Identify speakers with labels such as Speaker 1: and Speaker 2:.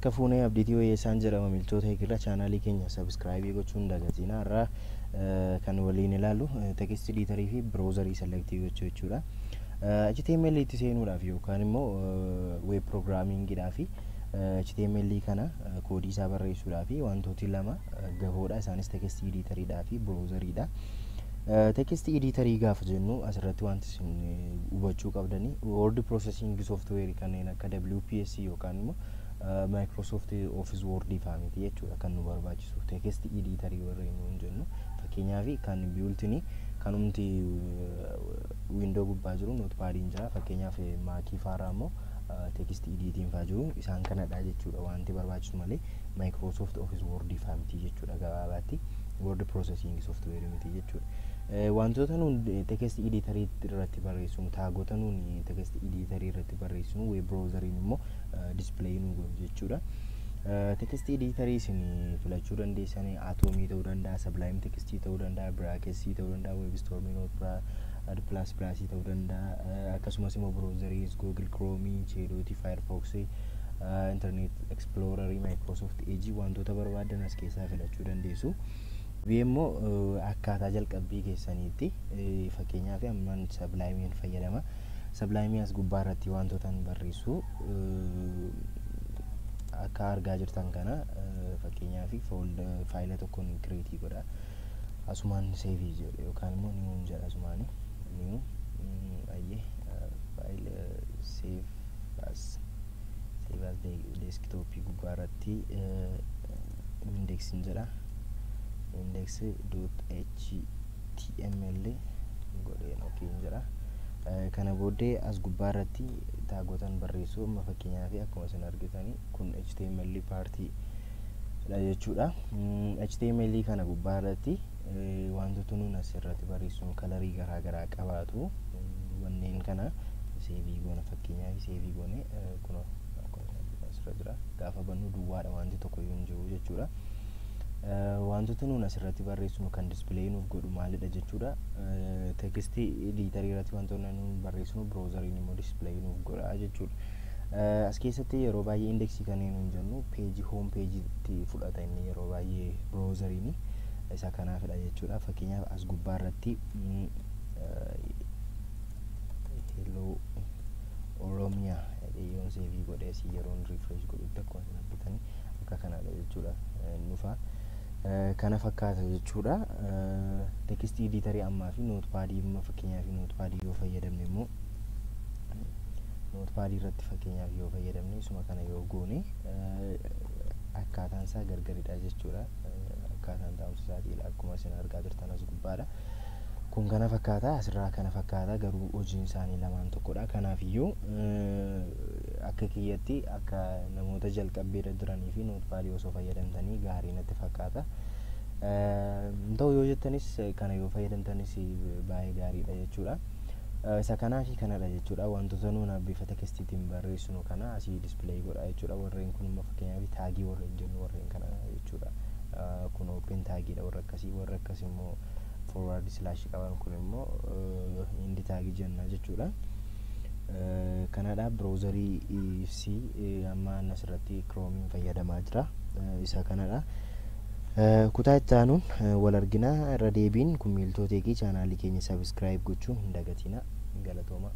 Speaker 1: Harka fuunee abdiitii wayyeessaan jedhama. Miiltota eegirra chaanaalii keenya subscribe gochuun hin dagatinaa. Irraa kan waliin ilaallu text editorii fi browserii select gochuu jechuudha. HTML itti seenuudhaaf yookaan immoo web programmingidhaaf HTML kana koodii isaa barreessuudhaaf wantooti lama gahoodha. Isaanis text editoriidhaa fi browseriidha. Text editorii gaafa jennu asirratti wanti isin hubachuu qabdanii word processing software kanneen akka WPS yookaan immoo Microsoft Office Word fa'aa miti jechuudha kan nu barbaachisu text editorii warreen nuun jennu. Fakkeenyaaf kan built-in kanumti window gubbaa jiru notepadiin jira. Fakkeenyaaf Macii fa'aarraa immoo text editiin fa'aa jiru. Isaan kanadha jechuudha wanti barbaachisu malee Microsoft Office Word fa'aa miti jechuudha, gabaabaatti word processing software miti jechuudha. Wantoota nuun text editorii irratti barreessinu, tagota nuun text editorii irratti barreessinu, web browseriin immoo display nu godhu jechuudha. Text editorii isin filachuu dandeessan Atomii ta'uu danda'a, Sublime Textii ta'uu danda'a, Bracketsii ta'uu danda'a, WebStormii, Notepad plus plusii ta'uu danda'a. Akkasumas immoo browserii Google Chromii, Chedotii, Firefoxii, Internet Explorerii, Microsoft Edge, wantoota barbaadan as keessaa filachuu dandeessu. Biyya immoo akkaataa jalqabbii keessaniitti, fakkeenyaaf ammaan Sublimeiin fayyadama. Sublimeii as gubbaa irratti wantoota barreessu akka argaa jirtan kana, fakkeenyaaf faayila tokkoon create godha. Asumaan save jedhe yookaan immoo newun jedha. Asumaan new ayyee file save as desktopii gubbaa irratti indexin jedha, index.html godheen okayn jedha. Kana booddee as gubbaa irratti tagotan barreessuu amma fakkeenyaaf akkuma isin argitanii kun HTML partii dha jechuudha. HTML kana gubbaa irratti wantoota nuun asirratti barreessinu colorii garaa garaa qabaatu. Wanneen kana save goona. Fakkeenyaaf save goone kun asirra jira. Gaafa bannu duwwaadha, wanti tokko iyyuu hin jiru jechuudha. Wantoota nuun asirratti barreessinu kan display nuuf godhu maalidha jechuudha? Text editorii irratti wantoonni nuun barreessinu browseriin immoo display nuuf godha jechuudha. As keessatti yeroo baay'ee indexii kanneen nuun jennu pageii home pageiitti fudhata inni yeroo baay'ee browseriin isa kanaafidha jechuudha. Fakkeenyaaf as gubbaa irratti "Hello Oromiyaa" yoon save godhee asii yeroon refresh godhutti akkuma isin argitanii akka kanaadha jechuudha dhufa. Kana fakkaata jechuudha. Text editorii ammaa fi notepadii amma fakkeenyaaf notepadii yoo fayyadamne immoo, notepadii irratti fakkeenyaaf yoo fayyadamne isuma kana yoo goone akkaataan isaa gargaridha jechuudha. Akkaataan taa'umsa isaatii akkuma isin argaa jirtan as gubbaadha. Kun kana fakkaata, asirraa kana fakkaata, garuu hojiin isaanii lamaan tokkodha. Kanaafiyyuu akka kiyyatti akka namoota jalqabbiirra jiranii fi notepadii osoo fayyadamtanii gaarii natti fakkaata. Ta'u yoo jettanis kana yoo fayyadamtanis baay'ee gaariidha jechuudha. Isa kanaa fi kanadha jechuudha. Wantoota nuun bifa textiitiin barreessinu kana asii display godha jechuudha. Warreen kun immoo fakkeenyaaf tagii warreen jennu warreen kana jechuudha. Kun open tagiidha warra akkasii, warra akkasii immoo forward slash qaban kun immoo end tagii jenna jechuudha. Kanadha browserii C amma asirratti Chromeiin fayyadamaa jira. Isa kanadha. Kutaa itti aanuun wal arginaa. Irra deebiin kun miiltoo teekii chaanaalii keenya subscribe gochuu hin dagatina. Galatooma.